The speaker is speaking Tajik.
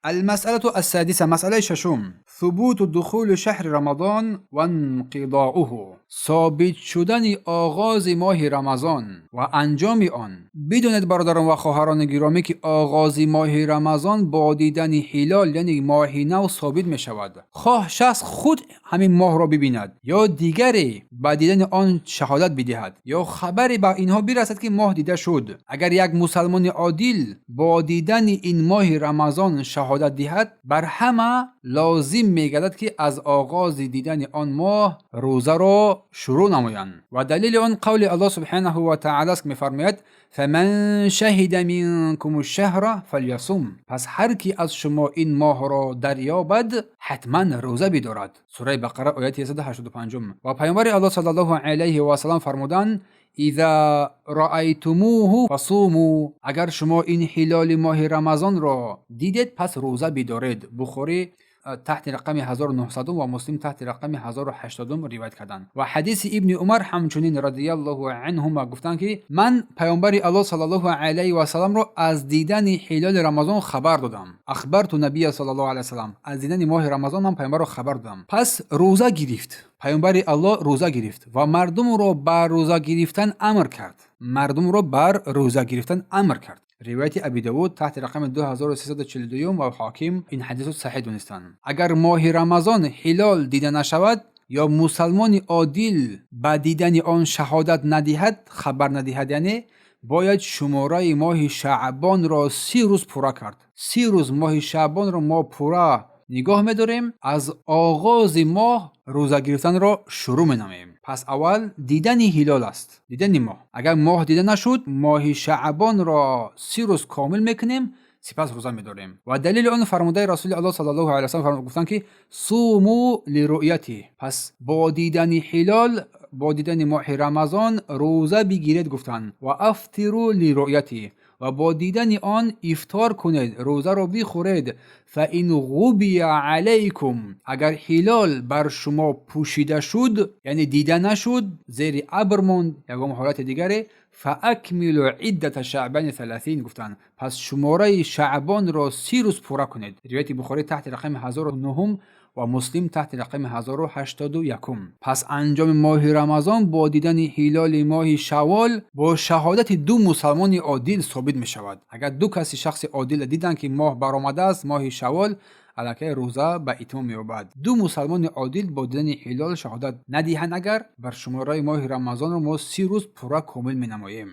المسألة السادسة، масъалаи шашум: ثبوت دخول شهر رمضان وانقضاؤه، собит шудани оғози моҳи Рамазон ва анҷоми он. Бидонед, бародарон ва хоҳарони гиромӣ, ки оғози моҳи Рамазон бо дидани ҳилол, яъне моҳи нав, собит мешавад. Хоҳ шахс худ ҳамин моҳро бибинад ё дигаре ба дидани он шаҳодат бидиҳад ё хабаре ба инҳо бирасад, ки моҳ дида шуд. Агар як мусалмони одил бо дидани ин моҳи Рамазон шаҳодат диҳад, бар ҳама лозим мегардад, ки аз оғози дидани он моҳ рӯзаро шурӯъ намоянд. Ва далели он қавли Аллоҳ سبحانه وتعالى аст, ки мефармояд: فمن شهد منكم الشهر فليصم. Пас ҳар ки аз шумо ин моҳро дарёбад, ҳатман рӯза бидорад. Сураи Бақара, ояти 185. Ва Паёмбари Аллоҳ صلى الله عليه وسلم фармуданд: إذا رأيتموه فصوموا. Агар шумо ин ҳилоли моҳи Рамазонро дидед, пас рӯза бидоред. Бухорӣ таҳти рақами 1900 ва Муслим таҳти рақами 1080 ривоят карданд. Ва ҳадиси Ибни Умар ҳамчунин رضي الله عنهما гуфтанд, ки ман Паёмбари Аллоҳ صلى الله عليه وسلم ро аз дидани ҳилоли Рамазон хабар додам. أخبرت النبي صلى الله عليه وسلم. Аз дидани моҳи Рамазон ман Паёмбарро хабар додам. Пас рӯза гирифт. Паёмбари Аллоҳ рӯза гирифт ва мардумро ба рӯза гирифтан амр кард. Мардумро бар рӯза гирифтан амр кард. Ривояти Аби Давуд таҳти рақами 2342 ва Ҳоким ин ҳадисро саҳеҳ донистанд. Агар моҳи Рамазон ҳилол дида нашавад ё мусалмони одил ба дидани он шаҳодат надиҳад, хабар надиҳад, яъне бояд шумораи моҳи Шаъбонро 30 рӯз пурра кард. 30 рӯз моҳи Шаъбонро мо пурра нигоҳ медорем, аз оғози моҳ рӯза гирифтанро шурӯъ менамоем. Пас аввал дидани ҳилол аст, дидани моҳ. Агар моҳ дида нашуд, моҳи Шаъбонро 30 рӯз комил мекунем, сипас рӯза медорем. Ва далели он фармудаи Расули Аллоҳ صلى الله عليه وسلم гуфтанд, ки صوموا لرؤيته. Пас бо дидани ҳилол, бо дидани моҳи Рамазон рӯза бигиред, гуфтанд. وأفطروا لرؤيته. Ва бо дидани он ифтор кунед, рӯзаро бихӯред. فإن غمي عليكم. Агар ҳилол бар шумо пӯшида шуд, яъне дида нашуд, зери абр монд, ягон ҳолати дигаре, فأكملوا عدة شعبان 30, гуфтанд, пас шумораи Шаъбонро 30 рӯз пурра кунед. Ривояти Бухорӣ таҳти рақами 1009 ва Муслим таҳти рақами 1081. Пас анҷоми моҳи Рамазон бо дидани ҳилоли моҳи Шаввол бо шаҳодати ду мусалмони одил собит мешавад. Агар ду каси шахси одил диданд, ки моҳ баромадааст, моҳи Шаввол, аллакай рӯза ба итмом меёбад. Ду мусалмони одил бо дидани ҳилол шаҳодат надиҳанд агар, бар шумораи моҳи Рамазонро мо 30 рӯз пурра комил менамоем.